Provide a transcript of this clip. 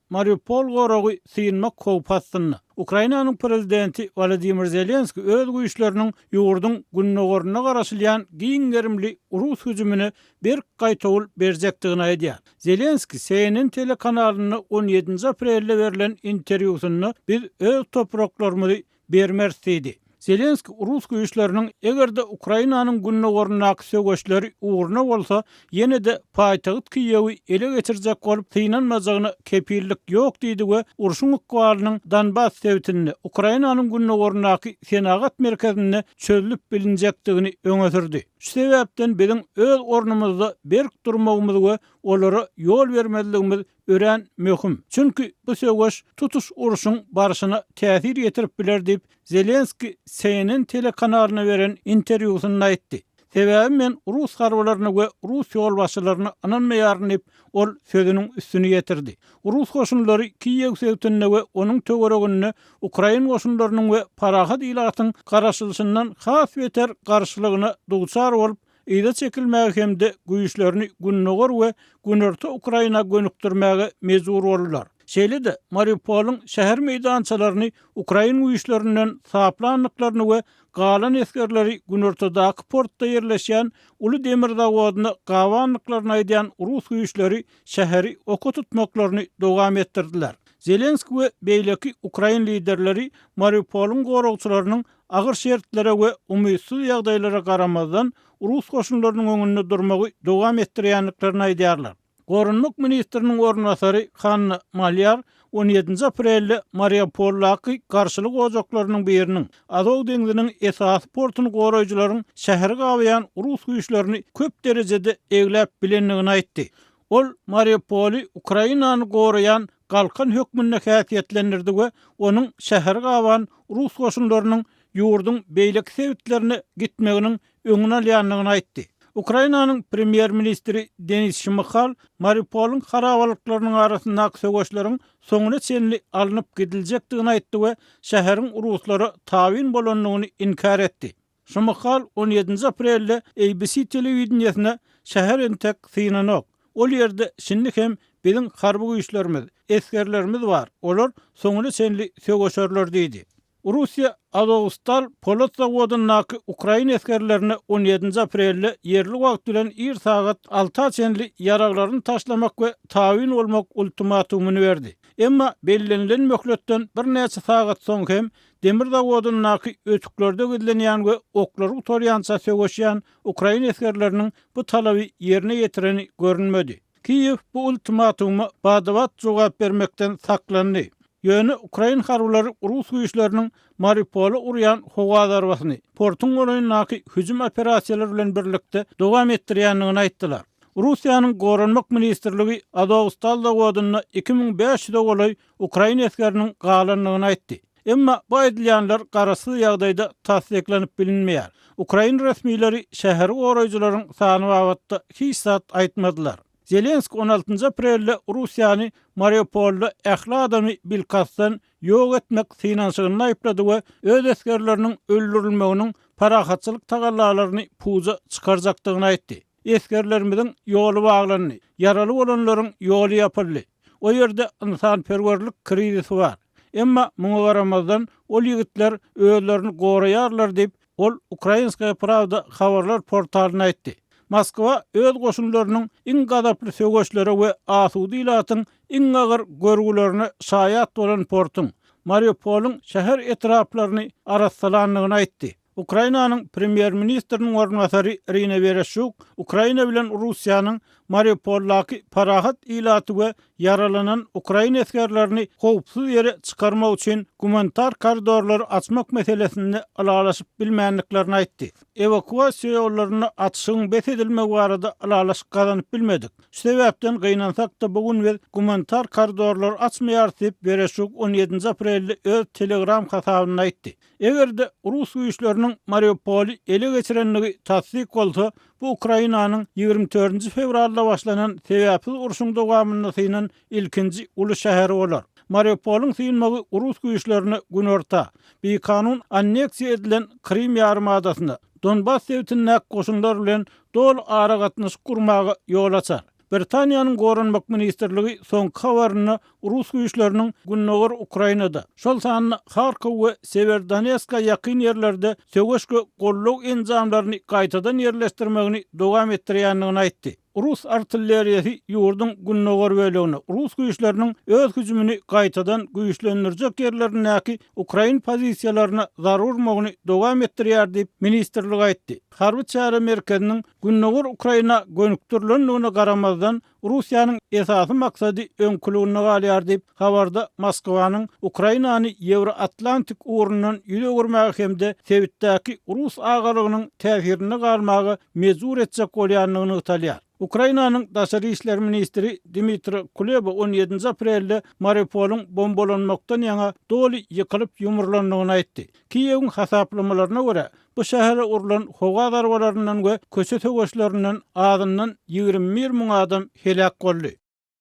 Mariupol goragy synmak howpy astynda. Ukrainanyň prezidenti Wolodymyr Zelenskiý öz güýçleriniň ýurduň gündogarynda garaşylýan giň gerimli rus hüjümine berk gaýtawul berjekdigini aýdýar. Zelenskiý CNN telekanalynda on ýedinji aprelde berlen interwýusynda biz öz topraklarymyzy bermeris diýdi. Zelenskiý rus güýçleriniň eger-de Ukrainanyň gündogaryndaky söweşleri ugruna bolsa, ýene-de paýtagt Kiýewi ele geçirjek bolup synanmajagyna kepillik ýok diýdi we urşuň ykbalynyň Donbas sebitinde, Ukrainanyň gündogaryndaky senagat merkezinde çözlüp bilinjekdigini öňe sürdi. Şu sebäpden biziň öz ornumyzda berk durmagymyz we olara ýol bermezligimiz örän möhüm. Çünki bu söweş tutuş urşuň barşyna täsir ýetirip biler diýip, Zelenskiý CNN telekanalyna beren interwýusynda aýtdy. Sebäbi men rus harbylaryna we rus ýolbaşçylaryna ynanmaýaryn diýip, ol sözüniň üstüni ýetirdi. Rus goşunlary Kiýew sebitinde we onuň töwereginde ukrain goşunlarynyň we parahat ilatyň garaşylyşyndan has beter garşylygyna duçar bolup, yza çekilmäge hem-de güýçlerini gündogar we günorta Ukraina gönükdirmäge mejbur boldular. Şeýle-de, Mariupolyň şäher meýdançalaryny ukrain güýçlerinden saplandyklaryny we galan esgerleri günortadaky portda ýerleşýän uly demir zawodyna gabandyklaryny aýdýan rus güýçleri şäheri oka tutmaklaryny dowam etdirdiler. Zelenskiý we beýleki ukrain liderleri Mariupolyň goragçylarynyň agyr şertlere we umytsyz ýagdaýlara garamazdan, rus goşunlarynyň öňünde durmagy dowam etdirýändiklerini aýdýarlar. Goranmak ministriniň orunbasary Hanna Malýar on ýedinji aprelde Mariupoldaky garşylyk ojaklarynyň biriniň, Azow deňziniň esasy portuny goraýjylaryň şäheri gabaýan rus güýçlerini köp derejede egläp bilendigini aýtdy. Ol Mariupoly Ukrainany goraýan galkan hökmünde häsiýetlendirdi we onuň şäheri gaban rus goşunlarynyň ýurduň beýleki sebitlerine gitmeginiň öňüni alýandygyny aýtdy. Ukrainanyň premýer-ministri Denis Şmyhal Mariupolyň harabalyklarynyň arasyndaky söweşleriň soňuna çenli alnyp gidiljekdigini aýtdy we şäheriň ruslara tabyn bolandygyny inkär etdi. Şmyhal on ýedinji aprelde ABC telewideniýesine Şäher entek synanok. Ol ýerde şindi hem biziň harby güýçlerimiz, esgerlerimiz bar, olar soňuna çenli söweşerler diýdi. Russiýa Azowstal polat zawodyndaky ukrain esgerlerine on ýedinji aprelde ýerli wagt bilen ir sagat alta çenli ýaraglaryny taşlamak we tabyn bolmak ultimatumyny berdi. Emma bellenilen möhletden birnäçe sagat soň hem demir zawodyndaky ötüklerde gizlenýän we oklary gutarýança söweşýän ukrain esgerleriniň bu talaby ýerine ýetireni görünmedi. Kiýew bu ultimatuma bada-bat jogap bermekden saklandy. Ýöne ukrain harbylary rus güýçleriniň Mariupola urýan howa zarbasyny, portuň golaýyndaky hüjüm operasiýalary bilen birlikde dowam etdirýändigini aýtdylar. Russiýanyň Goranmak ministrligi Azowstal zawodynda 2500-e golaý ukrain esgeriniň galandygyny aýtdy. Emma bu aýdylýanlar garaşsyz ýagdaýda tassyklanyp bilinmeýär. Ukrain resmileri şäheri goraýjylaryň sany babatda hiç zat aýtmadylar. Zelenskiý on altynjy aprelde Russiýany Mariupolda ähli adamy bilkastdan ýok etmek synanyşygynda aýyplady we öz esgerleriniň öldürilmeginiň parahatçylyk tagallalaryny puja çykarjakdygyny aýtdy. Esgerlerimiziň ýoly baglandy, ýaraly bolanlaryň ýoly ýapyldy. O ýerde ynsanperwerlik krizisi bar. Emma muňa garamazdan, ol ýigitler özlerini goraýarlar diýip, ol Ukrainskaýa prawda habarlar portalyna aýtdy. Moskwa öz goşunlarynyň iň gazaply söweşlere we asuda ilatyň iň agyr görgülerine şaýat bolan portuň, Mariupolyň şäher etraplaryny arassalandygyny aýtdy. Ukrainanyň Premýer-ministriniň orunbasary Irina Wereşçuk Ukraina bilen Russiýanyň Mariupoldaky parahat ilaty we ýaralanan ukrain esgerlerini howpsuz ýere çykarmak üçin gumanitar koridorlary açmak meselesinde ylalaşyp bilmändiklerini aýtdy. Ewakuasiýa ýollarynda atyşygyň bes edilmegi barada ylalaşyk gazanyp bilmedik. Şu sebäpden gynansak-da bu gün biz gumanitar koridorlary açmaýarys diýip, Wereşçuk on ýedinji aprelde öz Telegram hasabynda aýtdy. Eger-de rus güýçleriniň Mariupoly ele geçirendigi tassyk bolsa, bu Ukrainanyň 24-nji fewralda başlanan sebäpsiz urşuň dowamynda synan ilkinji uly şäheri bolar. Mariupolyň synmagy rus güýçlerine günorta, bikanun anneksiýa edilen Krym ýarymadasyna, Donbas sebitindäki goşunlar bilen doly aragatnaşyk gurmaga ýol açar. Britaniýanyň Goranmak ministrligi soňky habarynda rus güýçleriniň gündogar Ukrainada, şol sanda Harkow we Sewerdoneska ýakyn ýerlerde söweş we goldaw enjamlaryny gaýtadan ýerleşdirmegini dowam etdirýändigini aýtdy. Rus artilleriýasy ýurduň gündogar bölegine, rus güýçleriniň öz hüjümini gaýtadan güýçlendirjek ýerlerindäki ukrain pozisiýalaryna zarba urmagyny dowam etdirýär diýip, ministrlik aýtdy. Harby çäre merkeziniň gündogar Ukraina gönükdirilendigine garamazdan, Russiýanyň esasy maksady öňküliginde galýar diýip, habarda Moskwanyň Ukrainany Ýewroatlantik ugrundan ýüz öwürmäge hem-de sebitdäki rus agalygynyň täsirinde galmaga mejbur etjek bolýandygy nygtalýar. Ukrainanyň daşary işler ministri Dmitro Kuleba on ýedinji aprelde Mariupolyň bombalanmakdan ýaňa doly ýykylyp-ýumrulandygyny aýtdy. Kiýewiň hasaplamalaryna görä, Bu şähere urlan howa zarbalaryndan we köçe söweşlerinden azyndan 21 müň adam heläk boldy.